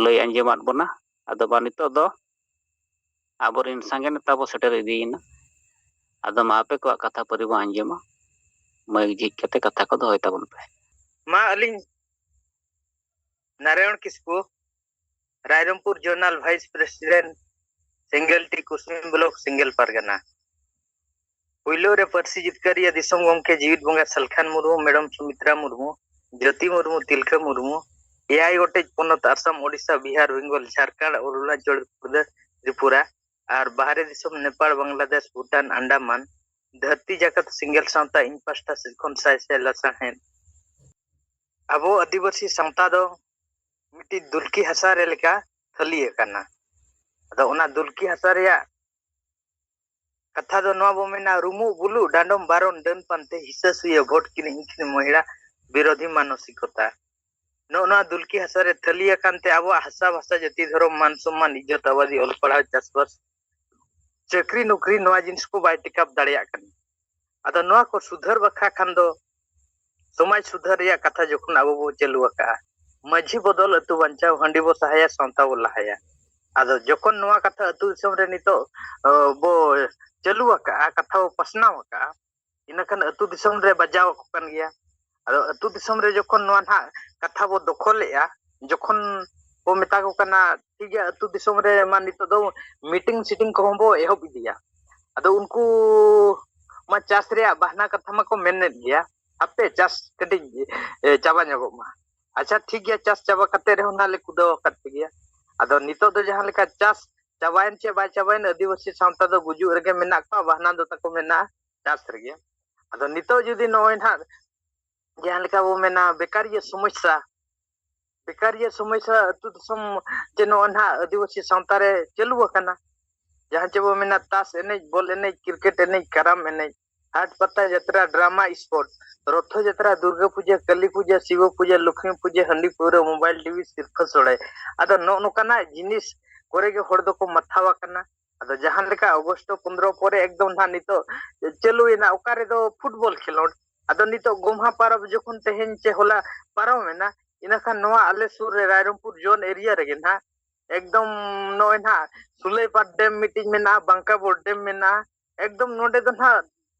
ᱞᱟᱹᱭ ᱟᱸᱡᱚᱢᱟᱫ ᱵᱚᱱᱟ᱾ ᱟᱫᱚ ᱢᱟ ᱱᱤᱛᱚᱜ ᱫᱚ ᱟᱵᱚᱨᱮᱱ ᱥᱟᱸᱜᱮ ᱱᱮᱛᱟ ᱵᱚ ᱥᱮᱴᱮᱨ ᱤᱫᱤᱭᱮᱱᱟ᱾ ᱟᱫᱚ ᱢᱟ ᱟᱯᱮ ᱠᱚᱣᱟᱜ ᱠᱟᱛᱷᱟ ᱯᱟᱹᱨᱤ ᱵᱚ ᱟᱸᱡᱚᱢᱟ, ᱢᱟᱹᱭᱤᱠ ᱡᱷᱤᱡ ᱠᱟᱛᱮ ᱠᱟᱛᱷᱟ ᱠᱚ ᱫᱚᱦᱚᱭ ᱛᱟᱵᱚᱱ ᱯᱮ᱾ ᱢᱟ ᱟᱹᱞᱤᱧ ᱱᱟᱨᱟᱭᱚᱬ ᱠᱤᱥᱠᱩ, ᱨᱟᱭᱨᱚᱝᱯᱩᱨ ᱡᱳᱱᱟᱞ ᱵᱷᱟᱭᱤᱥ ᱯᱨᱮᱥᱤᱰᱮᱱᱴ, ᱥᱮᱸᱜᱮᱞ ᱴᱤ ᱠᱩᱥᱢᱤ ᱵᱞᱚᱠ, ᱥᱮᱸᱜᱮᱞ ᱯᱟᱨᱜᱟᱱᱟ᱾ ᱯᱩᱭᱞᱩ ᱨᱮ ᱯᱟᱹᱨᱥᱤ ᱡᱤᱛᱠᱟᱹᱨᱤᱭᱟᱹ ᱫᱤᱥᱚᱢ ᱜᱚᱢᱠᱮ ᱡᱤᱣᱤᱫ ᱵᱚᱸᱜᱟ ᱥᱟᱞᱠᱷᱟᱱ ᱢᱩᱨᱢᱩ, ᱢᱮᱰᱚᱢ ᱥᱩᱢᱤᱛᱨᱟ ᱢᱩᱨᱢᱩ, ᱡᱳᱛᱤ ᱢᱩᱨᱢᱩ, ᱛᱤᱞᱠᱟᱹ ᱢᱩᱨᱢᱩ, ᱮᱭᱟᱭ ᱜᱚᱴᱮᱡ ᱯᱚᱱᱚᱛ ᱟᱥᱟᱢ, ᱳᱰᱤᱥᱟ, ᱵᱤᱦᱟᱨ, ᱵᱮᱝᱜᱚᱞ, ᱡᱷᱟᱲᱠᱷᱚᱸᱰ, ᱚᱨᱩᱱᱟᱪᱚᱞ ᱯᱨᱚᱫᱮᱥ, ᱛᱨᱤᱯᱩᱨᱟ ᱟᱨ ᱵᱟᱦᱨᱮ ᱫᱤᱥᱚᱢ ᱱᱮᱯᱟᱲ, ᱵᱟᱝᱞᱟᱫᱮᱥ, ᱵᱷᱩᱴᱟᱱ, ᱟᱱᱰᱟᱢᱟᱱ, ᱫᱷᱟᱹᱨᱛᱤ ᱡᱟᱠᱟᱛ ᱥᱮᱸᱜᱮᱞ ᱥᱟᱶᱛᱟ ᱤᱧ ᱯᱟᱦᱴᱟ ᱥᱮᱫ ᱠᱷᱚᱱ ᱥᱟᱭ ᱥᱟᱭ ᱞᱟᱥᱟᱲᱦᱮᱫ᱾ ᱟᱵᱚ ᱟᱹᱫᱤᱵᱟᱹᱥᱤ ᱥᱟᱶᱛᱟ ᱫᱚ ᱢᱤᱫᱴᱤᱡ ᱫᱩᱞᱠᱤ ᱦᱟᱥᱟ ᱨᱮ ᱞᱮᱠᱟ ᱛᱷᱟᱹᱞᱤ ᱟᱠᱟᱱᱟ᱾ ᱟᱫᱚ ᱚᱱᱟ ᱫᱩᱞᱠᱤ ᱦᱟᱥᱟ ᱨᱮᱭᱟᱜ ᱠᱟᱛᱷᱟ ᱫᱚ ᱱᱚᱣᱟ ᱵᱚ ᱢᱮᱱᱟ, ᱨᱩᱢᱩᱜ ᱵᱩᱞᱩᱜ ᱰᱟᱸᱰᱚᱢ ᱵᱟᱨᱚᱱ ᱰᱟᱹᱱ ᱯᱟᱱᱛᱮ ᱦᱤᱥᱟᱹ ᱥᱩᱭᱟᱹ ᱵᱷᱳᱴ ᱠᱤᱨᱤᱧ ᱤᱧ ᱠᱤᱨᱤᱧ ᱢᱚᱦᱤᱲᱟ ᱵᱤᱨᱳᱫᱷᱤ ᱢᱟᱱᱚᱥᱤᱠᱚᱛᱟ᱾ ᱱᱚᱜᱼᱚ ᱱᱚᱣᱟ ᱫᱩᱞᱠᱤ ᱦᱟᱥᱟ ᱨᱮ ᱛᱷᱟᱹᱞᱤ ᱟᱠᱟᱱ ᱛᱮ ᱟᱵᱚᱣᱟᱜ ᱦᱟᱥᱟ ᱵᱷᱟᱥᱟ ᱡᱟᱹᱛᱤ ᱫᱷᱚᱨᱚᱢ ᱢᱟᱱ ᱥᱚᱢᱢᱟᱱ ᱤᱡᱽᱡᱚᱛ ᱟᱵᱟᱫᱤ ᱚᱞ ᱯᱟᱲᱦᱟᱣ ᱪᱟᱥᱵᱟᱥ ᱪᱟᱹᱠᱨᱤ ᱱᱚᱠᱨᱤ ᱱᱚᱣᱟ ᱡᱤᱱᱤᱥ ᱠᱚ ᱵᱟᱭ ᱴᱮᱠᱟᱯ ᱫᱟᱲᱮᱭᱟᱜ ᱠᱟᱱᱟ᱾ ᱟᱫᱚ ᱱᱚᱣᱟ ᱠᱚ ᱥᱩᱫᱷᱟᱹᱨ ᱵᱟᱠᱷᱨᱟ ᱠᱷᱟᱱ ᱫᱚ ᱥᱚᱢᱟᱡᱽ ᱥᱩᱫᱷᱟᱹᱨ ᱨᱮᱭᱟᱜ ᱠᱟᱛᱷᱟ ᱡᱚᱠᱷᱚᱱ ᱟᱵᱚ ᱵᱚ ᱪᱟᱹᱞᱩ ᱟᱠᱟᱜᱼᱟ, ᱢᱟᱹᱡᱷᱤ ᱵᱚᱫᱚᱞ ᱟᱹᱛᱩ ᱵᱟᱧᱪᱟᱣ, ᱦᱟᱺᱰᱤ ᱵᱚ ᱥᱟᱦᱟᱭᱟ ᱥᱟᱶᱛᱟ ᱵᱚ ᱞᱟᱦᱟᱭᱟ᱾ ᱟᱫᱚ ᱡᱚᱠᱷᱚᱱ ᱱᱚᱣᱟ ᱠᱟᱛᱷᱟ ᱟᱹᱛᱩ ᱫᱤᱥᱚᱢ ᱨᱮ ᱱᱤᱛᱚᱜ ᱚ, ᱵᱚ ᱪᱟᱹᱞᱩ ᱟᱠᱟᱜᱼᱟ, ᱠᱟᱛᱷᱟ ᱵᱚ ᱯᱟᱥᱱᱟᱣ ᱟᱠᱟᱜᱼᱟ, ᱤᱱᱟᱹᱠᱷᱟᱱ ᱟᱹᱛᱩ ᱫᱤᱥᱚᱢ ᱨᱮ ᱵᱟᱡᱟᱣ ᱟᱠᱚ ᱠᱟᱱ ᱜᱮᱭᱟ᱾ ᱟᱫᱚ ᱟᱹᱛᱩ ᱫᱤᱥᱚᱢ ᱨᱮ ᱡᱚᱠᱷᱚᱱ ᱱᱚᱣᱟ ᱱᱟᱦᱟᱜ ᱠᱟᱛᱷᱟ ᱵᱚ ᱫᱚᱠᱷᱚᱞᱮᱜᱼᱟ, ᱡᱚᱠᱷᱚᱱ ᱵᱚ ᱢᱮᱛᱟ ᱠᱚ ᱠᱟᱱᱟ, ᱴᱷᱤᱠ ᱜᱮᱭᱟ, ᱟᱹᱛᱩ ᱫᱤᱥᱚᱢ ᱨᱮ ᱢᱟ ᱱᱤᱛᱚᱜ ᱫᱚ ᱢᱤᱴᱤᱝ ᱥᱤᱴᱤᱝ ᱠᱚᱦᱚᱸ ᱵᱚ ᱮᱦᱚᱵ ᱤᱫᱤᱭᱟ᱾ ᱟᱫᱚ ᱩᱱᱠᱩ ᱢᱟ ᱪᱟᱥ ᱨᱮᱭᱟᱜ ᱵᱟᱦᱱᱟ ᱠᱟᱛᱷᱟ ᱢᱟᱠᱚ ᱢᱮᱱᱮᱫ ᱜᱮᱭᱟ, ᱦᱟᱯᱮ ᱪᱟᱥ ᱠᱟᱹᱴᱤᱡ ᱮ, ᱪᱟᱵᱟ ᱧᱚᱜᱚᱜ ᱢᱟ᱾ ᱟᱪᱪᱷᱟ, ᱴᱷᱤᱠ ᱜᱮᱭᱟ, ᱪᱟᱥ ᱪᱟᱵᱟ ᱠᱟᱛᱮ ᱨᱮᱦᱚᱸ ᱱᱟᱦᱟᱜ ᱞᱮ ᱠᱩᱫᱟᱹᱣ ᱟᱠᱟᱫ ᱯᱮ ᱜᱮᱭᱟ᱾ ᱟᱫᱚ ᱱᱤᱛᱚᱜ ᱫᱚ ᱡᱟᱦᱟᱸ ᱞᱮᱠᱟ ᱪᱟᱥ ᱪᱟᱵᱟᱭᱮᱱ ᱪᱮ ᱵᱟᱭ ᱪᱟᱵᱟᱭᱮᱱ, ᱟᱹᱫᱤᱵᱟᱹᱥᱤ ᱥᱟᱶᱛᱟ ᱫᱚ ᱜᱩᱡᱩᱜ ᱨᱮᱜᱮ ᱢᱮᱱᱟᱜ ᱠᱚᱣᱟ, ᱵᱟᱦᱱᱟ ᱫᱚ ᱛᱟᱠᱚ ᱢᱮᱱᱟᱜᱼᱟ ᱪᱟᱥ ᱨᱮᱜᱮ᱾ ᱟᱫᱚ ᱱᱤᱛᱚᱜ ᱡᱩᱫᱤ ᱱᱚᱜᱼᱚᱭ ᱱᱟᱦᱟᱜ ᱡᱟᱦᱟᱸ ᱞᱮᱠᱟ ᱵᱚ ᱢᱮᱱᱟ ᱵᱮᱠᱟᱨᱤᱭᱟᱹ ᱥᱚᱢᱚᱥᱥᱟ, ᱵᱮᱠᱟᱨᱤᱭᱟᱹ ᱥᱚᱢᱚᱥᱥᱟ ᱟᱹᱛᱩ ᱫᱤᱥᱚᱢ ᱪᱮ ᱱᱚᱜᱼᱚᱭ ᱱᱟᱦᱟᱜ ᱟᱹᱫᱤᱵᱟᱹᱥᱤ ᱥᱟᱶᱛᱟ ᱨᱮ ᱪᱟᱹᱞᱩ ᱟᱠᱟᱱᱟ, ᱡᱟᱦᱟᱸ ᱪᱮ ᱵᱚ ᱢᱮᱱᱟ ᱛᱟᱥ ᱮᱱᱮᱡ, ᱵᱚᱞ ᱮᱱᱮᱡ, ᱠᱨᱤᱠᱮᱴ ᱮᱱᱮᱡ, ᱠᱟᱨᱟᱢ ᱮᱱᱮᱡ, ᱦᱟᱴ ᱯᱟᱛᱟ ᱡᱟᱛᱨᱟ, ᱰᱨᱟᱢᱟ, ᱥᱯᱳᱨᱴ, ᱨᱚᱛᱷᱚ ᱡᱟᱛᱨᱟ, ᱫᱩᱨᱜᱟᱹ ᱯᱩᱡᱟᱹ, ᱠᱟᱹᱞᱤ ᱯᱩᱡᱟᱹ, ᱥᱤᱵᱚ ᱯᱩᱡᱟᱹ, ᱞᱚᱠᱷᱢᱤ ᱯᱩᱡᱟᱹ, ᱦᱟᱺᱰᱤ ᱯᱟᱹᱣᱨᱟᱹ, ᱢᱳᱵᱟᱭᱤᱞ, ᱴᱤᱵᱷᱤ, ᱥᱤᱨᱯᱷᱟᱹ ᱥᱚᱲᱮ᱾ ᱟᱫᱚ ᱱᱚᱜᱼᱚ ᱱᱚᱝᱠᱟᱱᱟᱜ ᱡᱤᱱᱤᱥ ᱠᱚᱨᱮ ᱜᱮ ᱦᱚᱲ ᱫᱚᱠᱚ ᱢᱟᱛᱷᱟᱣ ᱟᱠᱟᱱᱟ᱾ ᱟᱫᱚ ᱡᱟᱦᱟᱸ ᱞᱮᱠᱟ ᱚᱜᱚᱥᱴ ᱯᱚᱱᱫᱽᱨᱚ ᱯᱚᱨᱮ ᱮᱠᱫᱚᱢ ᱱᱟᱦᱟᱜ ᱱᱤᱛᱚᱜ ᱪᱟᱹᱞᱩᱭᱮᱱᱟ, ᱚᱠᱟ ᱨᱮᱫᱚ ᱯᱷᱩᱴᱵᱚᱞ ᱠᱷᱮᱞᱳᱰ᱾ ᱟᱫᱚ ᱱᱤᱛᱚᱜ ᱜᱚᱢᱦᱟ ᱯᱚᱨᱚᱵᱽ ᱡᱚᱠᱷᱚᱱ ᱛᱮᱦᱮᱧ ᱪᱮ ᱦᱚᱞᱟ ᱯᱟᱨᱚᱢᱮᱱᱟ, ᱤᱱᱟᱹᱠᱷᱟᱱ ᱱᱚᱣᱟ ᱟᱞᱮ ᱥᱩᱨ ᱨᱮ ᱨᱟᱭᱨᱚᱝᱯᱩᱨ ᱡᱳᱱ ᱮᱨᱤᱭᱟ ᱨᱮᱜᱮ ᱱᱟᱦᱟᱜ ᱮᱠᱫᱚᱢ ᱱᱚᱜᱼᱚᱭ ᱱᱟᱦᱟᱜ ᱥᱩᱞᱟᱹᱭᱯᱟᱴ ᱰᱮᱢ ᱢᱤᱫᱴᱤᱡ ᱢᱮᱱᱟᱜᱼᱟ, ᱵᱟᱝᱠᱟᱵᱳᱲ ᱰᱮᱢ ᱢᱮᱱᱟᱜᱼᱟ, ᱮᱠᱫᱚᱢ ᱱᱚᱰᱮ ᱫᱚ ᱱᱟᱦᱟᱜ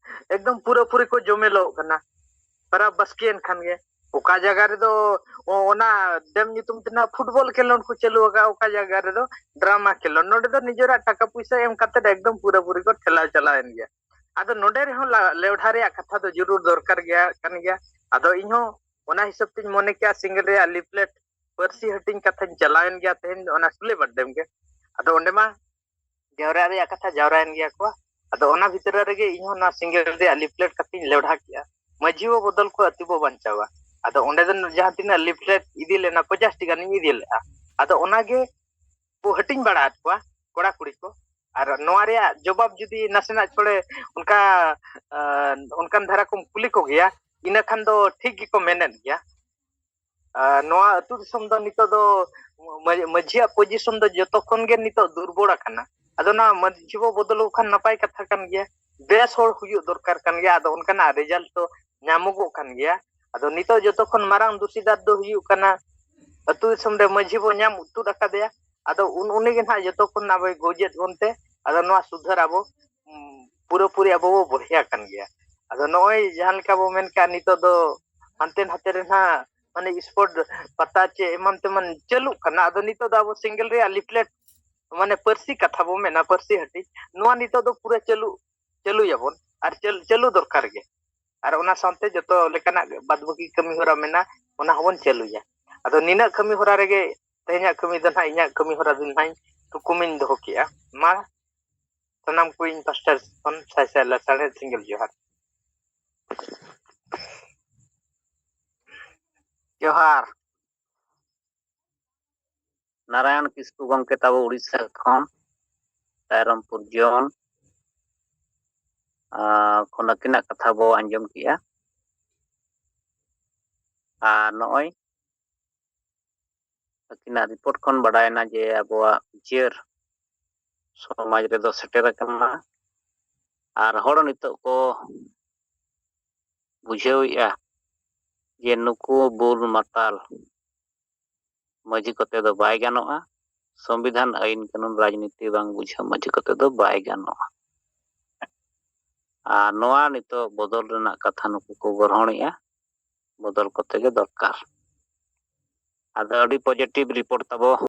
ᱮᱠᱫᱚᱢ ᱯᱩᱨᱟᱹᱯᱩᱨᱤ ᱠᱚ ᱡᱚᱢᱮᱞᱚᱜ ᱠᱟᱱᱟ᱾ ᱯᱟᱨᱟᱵᱽ ᱵᱟᱥᱠᱮᱭᱮᱱ ᱠᱷᱟᱱ ᱜᱮ ᱚᱠᱟ ᱡᱟᱭᱜᱟ ᱨᱮᱫᱚ ᱚ-, ᱚᱱᱟ ᱰᱮᱢ ᱧᱩᱛᱩᱢ ᱛᱮ ᱱᱟᱦᱟᱜ ᱯᱷᱩᱴᱵᱚᱞ ᱠᱷᱮᱞᱳᱰ ᱠᱚ ᱪᱟᱹᱞᱩ ᱟᱠᱟᱫᱼᱟ, ᱚᱠᱟ ᱡᱟᱭᱜᱟ ᱨᱮᱫᱚ ᱰᱨᱟᱢᱟ ᱠᱷᱮᱞᱳᱰ᱾ ᱱᱚᱰᱮ ᱫᱚ ᱱᱤᱡᱮᱨᱟᱜ ᱴᱟᱠᱟ ᱯᱩᱭᱥᱟᱹ ᱮᱢ ᱠᱟᱛᱮ ᱮᱠᱫᱚᱢ ᱯᱩᱨᱟᱹᱯᱩᱨᱤ ᱠᱚ ᱴᱷᱮᱞᱟᱣ ᱪᱟᱞᱟᱣᱮᱱ ᱜᱮᱭᱟ᱾ ᱟᱫᱚ ᱱᱚᱰᱮ ᱨᱮᱦᱚᱸ ᱞᱟ-, ᱞᱮᱣᱰᱷᱟ ᱨᱮᱭᱟᱜ ᱠᱟᱛᱷᱟ ᱫᱚ ᱡᱚᱨᱩᱨ ᱫᱚᱨᱠᱟᱨ ᱜᱮᱭᱟ, ᱠᱟᱱ ᱜᱮᱭᱟ᱾ ᱟᱫᱚ ᱤᱧᱦᱚᱸ ᱚᱱᱟ ᱦᱤᱥᱟᱹᱵ ᱛᱤᱧ ᱢᱚᱱᱮ ᱠᱮᱜᱼᱟ, ᱥᱮᱸᱜᱮᱞ ᱨᱮᱭᱟᱜ ᱞᱤᱯᱞᱮᱴ ᱯᱟᱹᱨᱥᱤ ᱦᱟᱹᱴᱤᱧ ᱠᱟᱛᱷᱟᱧ ᱪᱟᱞᱟᱣᱮᱱ ᱜᱮᱭᱟ ᱛᱮᱦᱮᱧ ᱫᱚ ᱚᱱᱟ ᱥᱩᱞᱮᱵᱟᱫ ᱰᱮᱢ ᱜᱮ᱾ ᱟᱫᱚ ᱚᱸᱰᱮ ᱢᱟ ᱡᱟᱣᱨᱟ ᱨᱮᱭᱟᱜ ᱠᱟᱛᱷᱟ ᱡᱟᱣᱨᱟᱭᱮᱱ ᱜᱮᱭᱟ ᱠᱚ᱾ ᱟᱫᱚ ᱚᱱᱟ ᱵᱷᱤᱛᱨᱤ ᱨᱮᱜᱮ ᱤᱧᱦᱚᱸ ᱱᱚᱣᱟ ᱥᱮᱸᱜᱮᱞ ᱨᱮᱭᱟᱜ ᱞᱤᱯᱞᱮᱴ ᱠᱟᱛᱷᱟᱧ ᱞᱮᱣᱰᱷᱟ ᱠᱮᱜᱼᱟ, "ᱢᱟᱹᱡᱷᱤ ᱵᱚ ᱵᱚᱫᱚᱞ ᱠᱚ, ᱟᱹᱛᱩ ᱵᱚ ᱵᱟᱧᱪᱟᱣᱟ᱾" ᱟᱫᱚ ᱚᱸᱰᱮ ᱫᱚ ᱡᱟᱦᱟᱸ ᱛᱤᱱᱟᱹᱜ ᱞᱤᱯᱞᱮᱴ ᱤᱫᱤ ᱞᱮᱱᱟ, ᱯᱚᱧᱪᱟᱥ ᱴᱤ ᱜᱟᱱᱤᱧ ᱤᱫᱤ ᱞᱮᱜᱼᱟ᱾ ᱟᱫᱚ ᱚᱱᱟᱜᱮ ᱵᱚ ᱦᱟᱹᱴᱤᱧ ᱵᱟᱲᱟ ᱟᱫ ᱠᱚᱣᱟ ᱠᱚᱲᱟ ᱠᱩᱲᱤ ᱠᱚ᱾ ᱟᱨ ᱱᱚᱣᱟ ᱨᱮᱭᱟᱜ ᱡᱚᱵᱟᱵ ᱡᱩᱫᱤ ᱱᱟᱥᱮᱱᱟᱜ ᱛᱷᱚᱲᱮ ᱚᱱᱠᱟ, ᱟᱸ, ᱚᱱᱠᱟᱱ ᱫᱷᱟᱨᱟ ᱠᱚᱢ ᱠᱩᱞᱤ ᱠᱚᱜᱮᱭᱟ, ᱤᱱᱟᱹ ᱠᱷᱟᱱ ᱫᱚ ᱴᱷᱤᱠ ᱜᱮᱠᱚ ᱢᱮᱱᱮᱫ ᱜᱮᱭᱟ᱾ ᱟᱨ ᱱᱚᱣᱟ ᱟᱹᱛᱩ ᱫᱤᱥᱚᱢ ᱫᱚ ᱱᱤᱛᱚᱜ ᱫᱚ ᱢᱟᱹ-, ᱢᱟᱹᱡᱷᱤᱭᱟᱜ ᱯᱚᱡᱤᱥᱚᱱ ᱫᱚ ᱡᱚᱛᱚ ᱠᱷᱚᱱ ᱜᱮ ᱱᱤᱛᱚᱜ ᱫᱩᱨᱵᱚᱞ ᱟᱠᱟᱱᱟ᱾ ᱟᱫᱚ ᱚᱱᱟ ᱢᱟᱹᱡᱷᱤ ᱵᱚ ᱵᱚᱫᱚᱞ ᱠᱚ ᱠᱷᱟᱱ ᱱᱟᱯᱟᱭ ᱠᱟᱛᱷᱟ ᱠᱟᱱ ᱜᱮᱭᱟ, ᱵᱮᱥ ᱦᱚᱲ ᱦᱩᱭᱩᱜ ᱫᱚᱨᱠᱟᱨ ᱠᱟᱱ ᱜᱮᱭᱟ᱾ ᱟᱫᱚ ᱚᱱᱠᱟᱱᱟᱜ ᱨᱮᱡᱟᱞᱴ ᱫᱚ ᱧᱟᱢᱚᱜᱚᱜ ᱠᱟᱱ ᱜᱮᱭᱟ᱾ ᱟᱫᱚ ᱱᱤᱛᱚᱜ ᱡᱚᱛᱚ ᱠᱷᱚᱱ ᱢᱟᱨᱟᱝ ᱫᱩᱥᱤᱫᱟᱨ ᱫᱚ ᱦᱩᱭᱩᱜ ᱠᱟᱱᱟ ᱟᱹᱛᱩ ᱫᱤᱥᱚᱢ ᱨᱮ ᱢᱟᱹᱡᱷᱤ ᱵᱚ ᱧᱟᱢ ᱛᱩᱫ ᱟᱠᱟᱫᱮᱭᱟ᱾ ᱟᱫᱚ ᱩᱱ ᱩᱱᱤ ᱜᱮ ᱱᱟᱦᱟᱜ ᱡᱚᱛᱚ ᱠᱷᱚᱱ ᱟᱵᱚᱭ ᱜᱚᱡᱮᱫ ᱵᱚᱱᱛᱮ, ᱟᱫᱚ ᱱᱚᱣᱟ ᱥᱩᱫᱷᱟᱹᱨ ᱟᱵᱚ, ᱩᱢ, ᱯᱩᱨᱟᱹᱯᱩᱨᱤ ᱟᱵᱚ ᱵᱚ ᱵᱚᱲᱦᱮ ᱟᱠᱟᱱ ᱜᱮᱭᱟ᱾ ᱟᱫᱚ ᱱᱚᱜᱼᱚᱭ ᱡᱟᱦᱟᱸ ᱞᱮᱠᱟ ᱵᱚ ᱢᱮᱱ ᱠᱮᱜᱼᱟ, ᱱᱤᱛᱚᱜ ᱫᱚ ᱦᱟᱱᱛᱮ ᱱᱟᱛᱮ ᱨᱮ ᱱᱟᱦᱟᱜ ᱢᱟᱱᱮ ᱥᱯᱳᱨᱴ ᱯᱟᱛᱟ ᱪᱮ ᱮᱢᱟᱱ ᱛᱮᱢᱟᱱ ᱪᱟᱹᱞᱩᱜ ᱠᱟᱱᱟ᱾ ᱟᱫᱚ ᱱᱤᱛᱚᱜ ᱫᱚ ᱟᱵᱚ ᱥᱮᱸᱜᱮᱞ ᱨᱮᱭᱟᱜ ᱞᱤᱯᱞᱮᱴ, ᱢᱟᱱᱮ ᱯᱟᱹᱨᱥᱤ ᱠᱟᱛᱷᱟ ᱵᱚ ᱢᱮᱱᱟ, ᱯᱟᱹᱨᱥᱤ ᱦᱟᱹᱴᱤᱧ, ᱱᱚᱣᱟ ᱱᱤᱛᱚᱜ ᱫᱚ ᱯᱩᱨᱟᱹ ᱪᱟᱹᱞᱩ, ᱪᱟᱹᱞᱩᱭᱟᱵᱚᱱ ᱟᱨ ᱪᱟᱹᱞ-, ᱪᱟᱹᱞᱩ ᱫᱚᱨᱠᱟᱨ ᱜᱮ᱾ ᱟᱨ ᱚᱱᱟ ᱥᱟᱶᱛᱮ ᱡᱚᱛᱚ ᱞᱮᱠᱟᱱᱟᱜ ᱵᱟᱫ ᱵᱟᱹᱠᱤ ᱠᱟᱹᱢᱤ ᱦᱚᱨᱟ ᱢᱮᱱᱟᱜᱼᱟ, ᱚᱱᱟ ᱦᱚᱸᱵᱚᱱ ᱪᱟᱹᱞᱩᱭᱟ᱾ ᱟᱫᱚ ᱱᱤᱱᱟᱹᱜ ᱠᱟᱹᱢᱤ ᱦᱚᱨᱟ ᱨᱮᱜᱮ ᱛᱮᱦᱮᱧᱟᱜ ᱠᱟᱹᱢᱤ ᱫᱚ ᱱᱟᱦᱟᱜ, ᱤᱧᱟᱹᱜ ᱠᱟᱹᱢᱤ ᱦᱚᱨᱟ ᱫᱚ ᱱᱟᱦᱟᱜ ᱤᱧ ᱛᱷᱩᱠᱩᱢᱤᱧ ᱫᱚᱦᱚ ᱠᱮᱜᱼᱟ᱾ ᱢᱟ ᱥᱟᱱᱟᱢ ᱠᱚ ᱤᱧ ᱯᱟᱥᱴᱟ ᱠᱷᱚᱱ ᱥᱟᱭ ᱥᱟᱭ ᱞᱟᱥᱟᱲᱦᱮᱫ ᱥᱮᱸᱜᱮᱞ ᱡᱚᱦᱟᱨ᱾ ᱡᱚᱦᱟᱨ᱾ ᱱᱟᱨᱟᱭᱚᱱ ᱠᱤᱥᱠᱩ ᱜᱚᱢᱠᱮ ᱛᱟᱵᱚ ᱩᱲᱤᱥᱥᱟ ᱠᱷᱚᱱ, ᱨᱟᱭᱨᱚᱝᱯᱩᱨ ᱡᱳᱱ, ᱟᱨ ᱠᱷᱚᱱ ᱟᱹᱠᱤᱱᱟᱜ ᱠᱟᱛᱷᱟ ᱵᱚ ᱟᱸᱡᱚᱢ ᱠᱮᱜᱼᱟ᱾ ᱟᱨ ᱱᱚᱜᱼᱚᱭ ᱟᱹᱠᱤᱱᱟᱜ ᱨᱤᱯᱳᱨᱴ ᱠᱷᱚᱱ ᱵᱟᱰᱟᱭᱮᱱᱟ ᱡᱮ ᱟᱵᱚᱣᱟᱜ ᱵᱤᱪᱟᱹᱨ ᱥᱚᱢᱟᱡᱽ ᱨᱮᱫᱚ ᱥᱮᱴᱮᱨ ᱟᱠᱟᱱᱟ᱾ ᱟᱨ ᱦᱚᱲ ᱱᱤᱛᱚᱜ ᱠᱚ ᱵᱩᱡᱷᱟᱹᱣᱮᱫᱼᱟ ᱡᱮ ᱱᱩᱠᱩ ᱵᱩᱞ ᱢᱟᱛᱟᱞ ᱢᱟᱹᱡᱷᱤ ᱠᱚᱛᱮ ᱫᱚ ᱵᱟᱭ ᱜᱟᱱᱚᱜᱼᱟ᱾ ᱥᱚᱝᱵᱤᱫᱷᱟᱱ, ᱟᱹᱭᱤᱱ ᱠᱟᱹᱱᱩᱱ, ᱨᱟᱡᱽᱱᱤᱛᱤ ᱵᱟᱝ ᱵᱩᱡᱷᱟᱹᱣ ᱢᱟᱹᱡᱷᱤ ᱠᱚᱛᱮ ᱫᱚ ᱵᱟᱭ ᱜᱟᱱᱚᱜᱼᱟ᱾ ᱟᱨ ᱱᱚᱣᱟ ᱱᱤᱛᱚᱜ ᱵᱚᱫᱚᱞ ᱨᱮᱱᱟᱜ ᱠᱟᱛᱷᱟ ᱱᱩᱠᱩ ᱠᱚ ᱜᱚᱨᱦᱚᱱᱮᱜᱼᱟ᱾ ᱵᱚᱫᱚᱞ ᱠᱚᱛᱮ ᱜᱮ ᱫᱚᱨᱠᱟᱨ᱾ ᱟᱫᱚ ᱟᱹᱰᱤ positive report ᱛᱟᱵᱚ᱾